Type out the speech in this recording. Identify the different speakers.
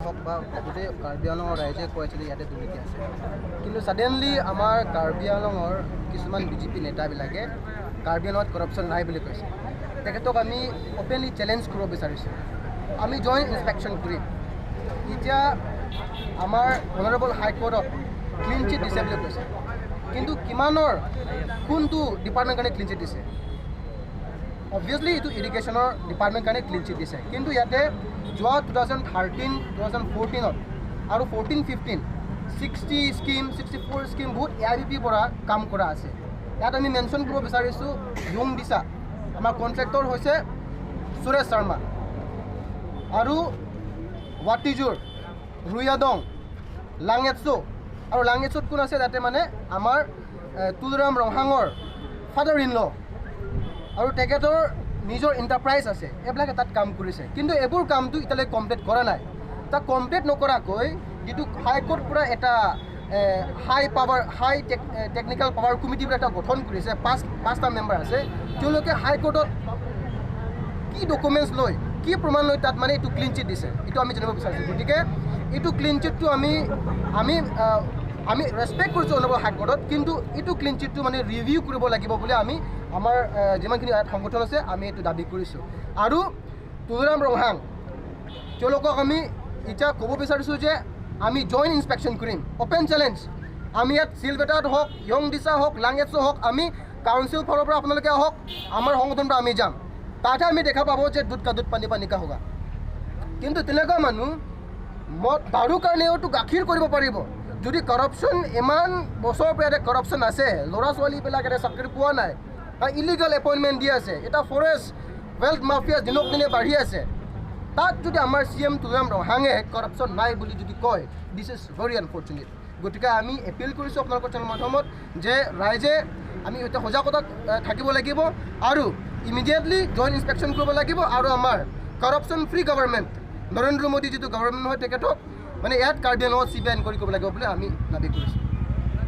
Speaker 1: হওক বা গোটেই কাৰ্বি আংলঙৰ ৰাইজে কৈ আছিলে ইয়াতে দুৰ্নীতি আছে, কিন্তু ছাডেনলি আমাৰ কাৰ্বি আংলঙৰ কিছুমান বিজেপি নেতাবিলাকে কাৰ্বি আংলঙত কৰাপশ্যন নাই বুলি কৈছে। তেখেতক আমি অ'পেনলি চেলেঞ্জ কৰিব বিচাৰিছোঁ, আমি জইণ্ট ইনস্পেকশ্যন কৰিম। এতিয়া আমাৰ অনাৰেবল হাইকোৰ্টত ক্লিন চিট দিছে বুলি কৈছে, কিন্তু কিমানৰ কোনটো ডিপাৰ্টমেণ্ট কাৰণে ক্লিন চিট দিছে? অবভিয়াছলি এইটো ইৰিগেশ্যনৰ ডিপাৰ্টমেণ্ট কাৰণে ক্লিন চিট দিছে, কিন্তু ইয়াতে যোৱা 2013, 2014ত আৰু 14, 15 60 স্কিম, 64 স্কিম বহুত এ I B পিৰ পৰা কাম কৰা আছে। ইয়াত আমি মেনশ্যন কৰিব বিচাৰিছোঁ য়ুং দিছা, আমাৰ কণ্ট্ৰেক্টৰ হৈছে সুৰেশ শৰ্মা, আৰু ৱাটিজুৰ, ৰুয়াদং, লাংএটছো। আৰু লাংএটছোত কোন আছে তাতে? মানে আমাৰ তুলৰাম ৰংহাঙৰ ফাদাৰ ইন ল আৰু তেখেতৰ নিজৰ এণ্টাৰপ্ৰাইজ আছে, এইবিলাকে তাত কাম কৰিছে। কিন্তু এইবোৰ কামটো এতিয়ালৈকে কমপ্লিট কৰা নাই। তাক কমপ্লিট নকৰাকৈ যিটো হাইকোৰ্ট পৰা এটা high power, high technical power committee বুলি এটা গঠন কৰিছে, 5টা মেম্বাৰ আছে, তেওঁলোকে হাইকোৰ্টত কি ডকুমেণ্টছ লৈ, কি প্ৰমাণ লৈ তাত মানে এইটো ক্লিন চিট দিছে, এইটো আমি জানিব বিচাৰিছোঁ। গতিকে এইটো ক্লিন চিটটো আমি ৰেচপেক্ট কৰিছোঁ অনাৰেবল হাইকোৰ্টত, কিন্তু এইটো ক্লিন চিটটো মানে ৰিভিউ কৰিব লাগিব বুলি আমি আমাৰ যিমানখিনি ইয়াত সংগঠন আছে আমি এইটো দাবী কৰিছোঁ। আৰু তুলৰাম ৰংহাং তেওঁলোকক আমি এতিয়া ক'ব বিচাৰিছোঁ যে আমি জইণ্ট ইনস্পেকশ্যন কৰিম, অ'পেন চেলেঞ্জ। আমি ইয়াত চিলভেটাত হওক, য়ং দিছা হওক, লাংএটছো হওক, আমি কাউন্সিল ফালৰ পৰা আপোনালোকে আহক, আমাৰ সংগঠনৰ পৰা আমি যাম, তাতহে আমি দেখা পাব যে दूध का दूध पानी पानी का होगा। কিন্তু তেনেকুৱা মানুহ মদ দাৰুৰ কাৰণেওতো গাখীৰ কৰিব পাৰিব। যদি কৰাপশ্যন ইমান বছৰৰ পৰা ইয়াতে কৰাপশ্যন আছে, ল'ৰা ছোৱালীবিলাক ইয়াতে চাকৰি পোৱা নাই, ইলিগেল এপইণ্টমেণ্ট দি আছে, এটা ফৰেষ্ট ৱেল্থ মাফিয়া দিনক দিনে বাঢ়ি আছে, তাত যদি আমাৰ চি এম তুলৰাম ৰংহাঙে কৰাপশ্যন নাই বুলি যদি কয়, this is very unfortunate. গতিকে আমি এপিল কৰিছোঁ আপোনালোকৰ চেনেল মাধ্যমত যে ৰাইজে আমি এতিয়া সজাগতা থাকিব লাগিব আৰু ইমিডিয়েটলি জইণ্ট ইনস্পেকশ্যন কৰিব লাগিব আৰু আমাৰ corruption free government Narendra Modi যিটো গভৰ্ণমেণ্ট হয়, তেখেতক মানে ইয়াত কাৰ্বি আংলঙত চি বি আই এনকুৱাৰী কৰিব লাগিব বুলি আমি দাবী কৰিছোঁ।